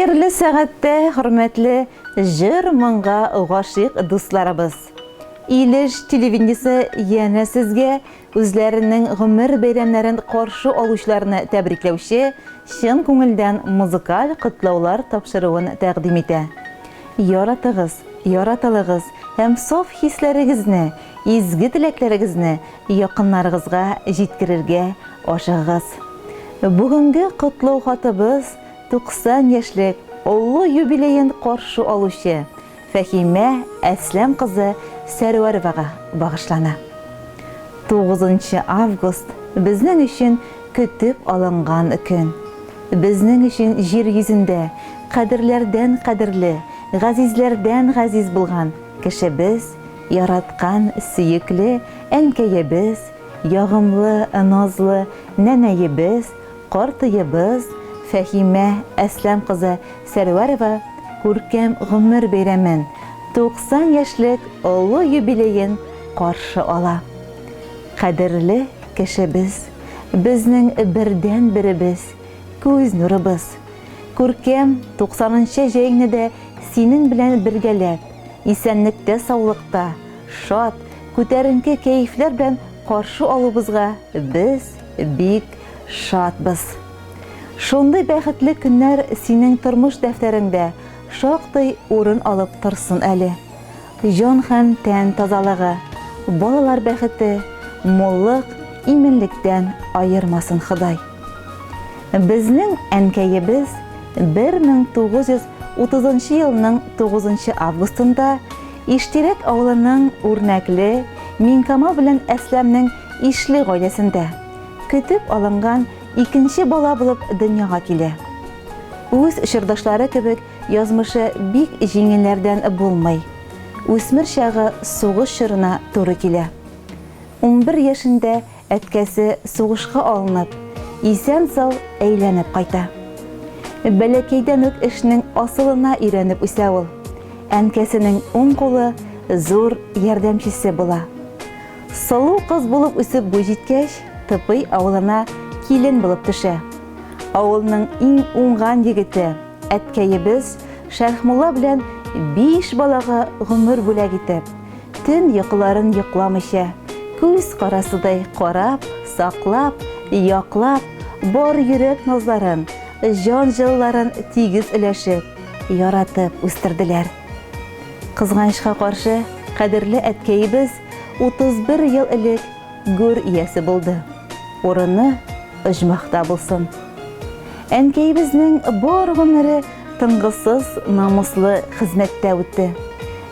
Хәерле сәгатьтә, хөрмәтле җыр-моңга гашыйк дусларыбыз! Илеш телевидениесе янә сезгә үзләренең гомер бәйрәмнәрен каршы алучыларны тәбрикләүче чын күңелдән музыкаль котлаулар тапшыруын тәкъдим итә. Яратыгыз, яратылыгыз һәм саф хисләрегезне, изге теләкләрегезне якыннарыгызга җиткерергә ашыгыгыз. Бүгенге котлау хатыбыз 90 яшьлек олы юбилеен каршы алучы Фәһимә Әсләм кызы Сәрвәровага багышлана. Тугызынчы август, безнең өчен көтеп алынган көн. Безнең өчен җир йөзендә кадерләрдән кадерле, газизләрдән газиз булган кешебез, яраткан сөекле әнкәебез, ягымлы, назлы нәнәебез, картыебыз Фәһимә Әсләм кызы Сәрвәрова күркәм гомер бәйрәмен, 90 яшьлек олы юбилеен каршы ала. Кадерле кешебез, безнең бердәнберебез, күз нурыбыз. Күркәм туксанынчы җәйне дә синең белән бергәләп, исәнлектә-саулыкта, шат, күтәренке кәефләр белән каршы алуыбызга без бик шатбыз. Шундый бәхетле көннәр синең тормыш дәфтәреңдә шактый урын алып торсын әле. Җан һәм тән тазалыгы, балалар бәхете, муллык, иминлектән аермасын Ходай. Безнең әнкәебез 1930 нчы елның 9 нчы августында Иштирәк авылының үрнәкле Миңкамал белән Әсләмнең ишле гаиләсендә көтеп алынган икенче бала булып дөньяга килә. Үз чордашлары кебек язмышы бик җиңелләрдән булмый. Үсмер чагы сугыш чорына туры килә. 11 яшендә әткәсе сугышка алынып, исән-сау әйләнеп кайта. Бәләкәйдән үк эшнең асылына өйрәнеп үсә ул. Әнкәсенең уң кулы, зур ярдәмчесе була. Сылу кыз булып үсеп буй җиткәч, Тыпый авылына килен булып төшә. Авылның иң уңган егете, әткәебез Шәрхмулла белән биш балага гомер бүләк итеп, төн йокыларын йокламыйча, күз карасыдай карап, саклап, яклап, бар йөрәк назларын, җан җылыларын тигез өләшеп, яратып үстерделәр. Кызганычка каршы, кадерле әткәебез 31 ел элек гүр иясе булды. Урыны оҗмахта булсын. Әнкәебезнең бар гомере тынгысыз, намуслы хезмәттә үтте.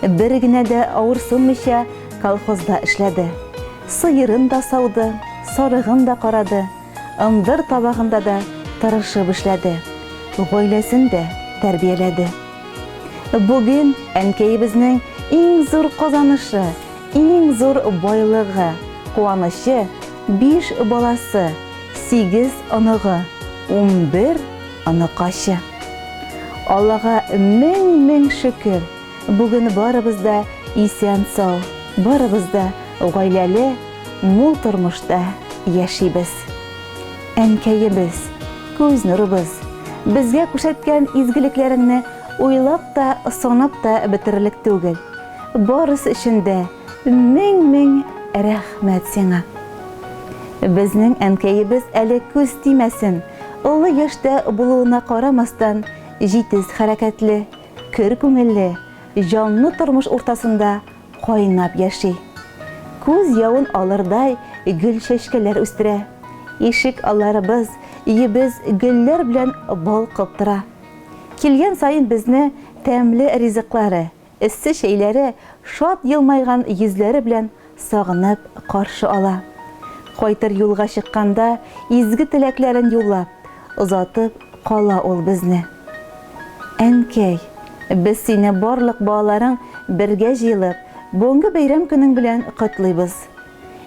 Бер генә дә авырсынмыйча колхозда эшләде. Сыерын да сауды, сарыгын да карады, ындыр табагында да тырышып эшләде, гаиләсен дә тәрбияләде. Бүген әнкәебезнең иң зур казанышы, иң зур байлыгы, куанычы, биш баласы, сигез оныгы, 11 оныкачы. Аллага мең-мең шөкер, бүген барыбыз да исән-сау, барыбыз да гаиләле, мул тормышта яшибез. Әнкәебез, күз нурыбыз, безгә күрсәткән изгелекләреңне уйлап та, санап та бетерерлек түгел. Барысы өчен дә мең-мең рәхмәт сиңа. Безнең әнкәебез әле күз тимәсен, олы яшьтә булуына карамастан, җитез хәрәкәтле, көр күңелле, җанлы тормыш уртасында кайнап яши. Күз явын алырдай гөл-чәчкәләр үстерә. Ишек алларыбыз, өебез гөлләр белән балкып тора. Килгән саен безне тәмле ризыклары, эссе чәйләре, шат елмайган йөзләре белән сагынып каршы ала. Кайтыр юлга чыкканда изге теләкләрен юллап, озатып кала ул безне. Әнкәй, без сине барлык балаларың бергә җыелып, бүгенге бәйрәм көнең белән котлыйбыз.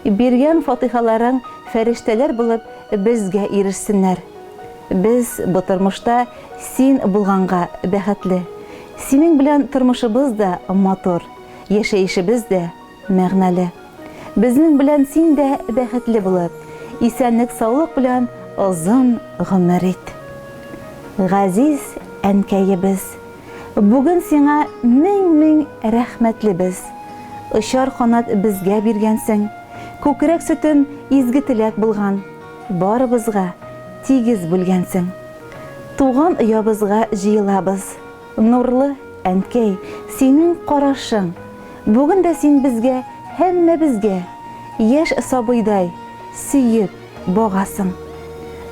Биргән фатыйхаларың фәрештәләр булып безгә ирешсеннәр. Без бу тормышта син булганга бәхетле. Синең белән тормышыбыз да матур, яшәешебез дә мәгънәле. Безнең белән син дә бәхетле булып, исәнлек-саулык белән озын гомер ит. Газиз әнкәебез! Бүген сиңа мең-мең рәхмәтлебез. Очар канат безгә биргәнсең. Күкрәк сөтен изге теләк булган. Барыбызга тигез бүлгәнсең. Туган оябызга җыелабыз. Нурлы, әнкәй, синең карашың. Бүген дә син безгә, һәммәбезгә, Яшь сабыйдай, сөеп, багасың.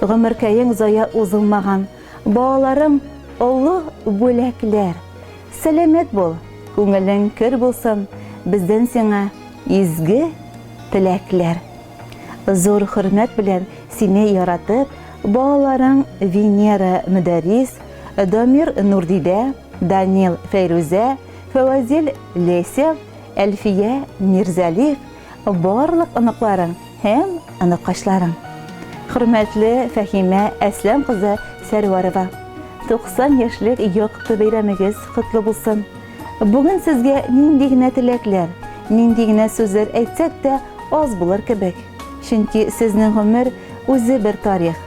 Гомеркәең зая узылмаган, Балаларың олы бүләкләр. Сәламәт бул, күңелең көр булсын, Бездән сиңа изге теләкләр. Зур хөрмәт белән сине яратып, балаларың Венера Мөдәррис, Дамир Нурдидә, Данил Фәйрүзә, Фәвазил Леся, Әлфия Мирзәлиф, барлык оныкларың һәм оныккачларың. Хөрмәтле Фәһимә Әсләм кызы Сәрвәрова, 90 яшьлек якты бәйрәмегез котлы булсын! Бүген сезгә нинди генә теләкләр, нинди генә сүзләр әйтсәк тә аз булыр кебек. Чөнки сезнең гомер үзе бер тарих.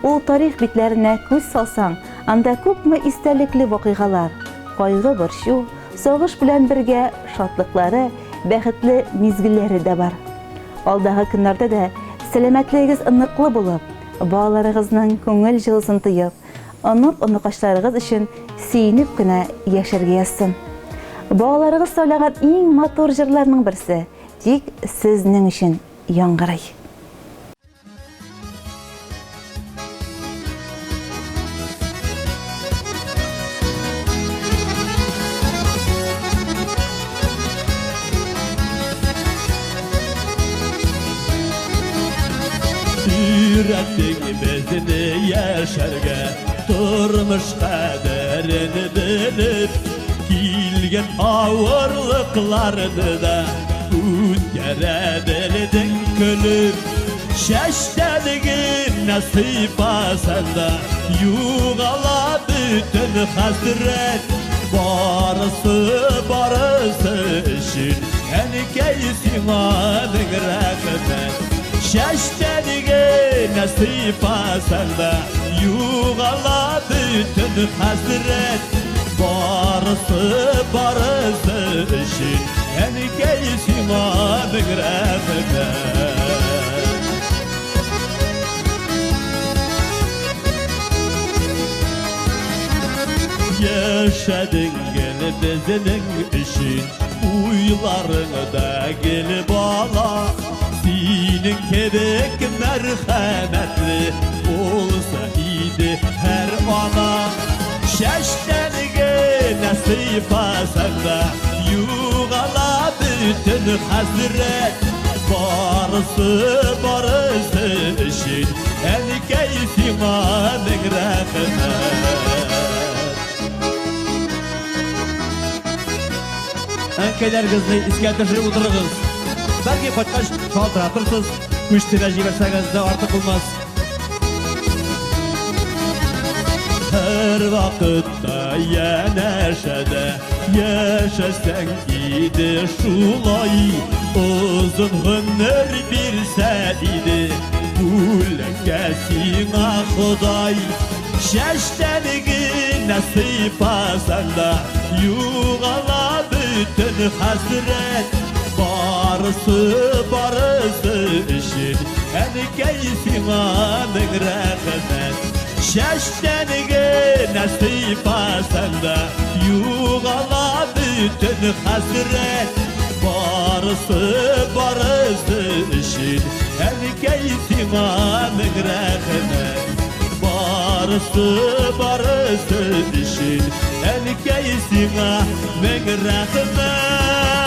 Ул тарих битләренә күз салсаң, анда күпме истәлекле вакыйгалар, кайгы-борчу, сагыш белән бергә шатлыклары, бәхетле мизгелләре дә бар. Алдагы көннәрдә дә сәламәтлегегез ныклы булып, балаларыгызның күңел җылысын тоеп, Онык-оныкачларыгыз өчен сөенеп кенә яшәргә язсын. Балаларыгыз сайлаган иң матур җырларның берсе тик сезнең өчен яңгырый. Өйрәттең безне яшәргә, тормыш кадерен белеп, килгән авырлыкларны да үткәрә белдең көлеп. Чәчтән генә сыйпасаң да, югала бөтен хәсрәт. Барысы, барысы өчен, әнкәй, сиңа мең рәхмәт. Чәчтән генә сыйпасаң да, югала бөтен хәсрәт. Барысы, барысы өчен, әнкәй, сиңа мең рәхмәт. Яшәдең гел безнең өчен, уйларың да гел бала. Синең кебек мәрхәмәтле булса иде һәр ана. Чәчтән генә сыйпасаң да, югала бөтен хәсрәт. Барысы, барысы өчен, әнкәй, сиңа мең рәхмәт. Әнкәйләрегезне искә төшереп утырыгыз. Бәлки кайткач шалтыратырсыз, күч төбә җибәрсәгез дә артык булмас. Һәр вакытта янәшәдә яшәсәң иде шулай, озын гомер бирсә иде бүләккә сиңа Ходай. Чәчтән генә сыйпасаң да, югала бөтен хәсрәт. Барысы, барысы өчен, әнкәй, сиңа мең рәхмәт. Чәчтән генә сыйпасаң да, югала бөтен хәсрәт. Барысы, барысы өчен, әнкәй, сиңа мең рәхмәт. Барысы, барысы өчен, әнкәй, сиңа мең рәхмәт.